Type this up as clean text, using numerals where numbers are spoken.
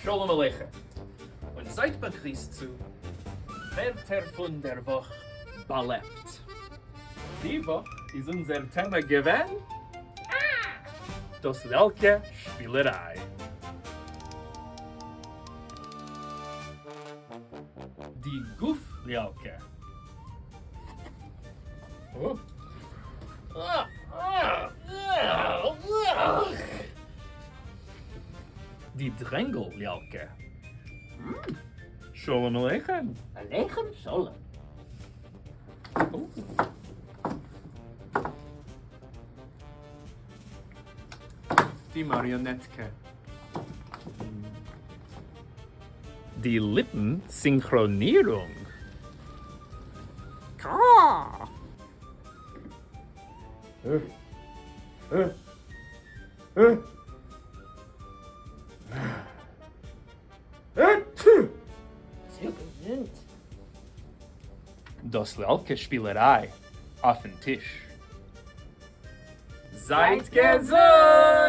שלום עליכם, און זייט באגריסט צו ווערטער פון דער וואך באלעבט. די וואך איז אונזער טעמע געווען דאס ליאלקע שפילעריי. די גוף ליאלקע. די דרענגל ליאלקע. שלום עליכם. עליכם שלום. די מאריאנעטקע. די ליפן סינכראנירונג. צו געזונט. דאס ליאלקע שפילעריי אויפן טיש. זייט געזונט!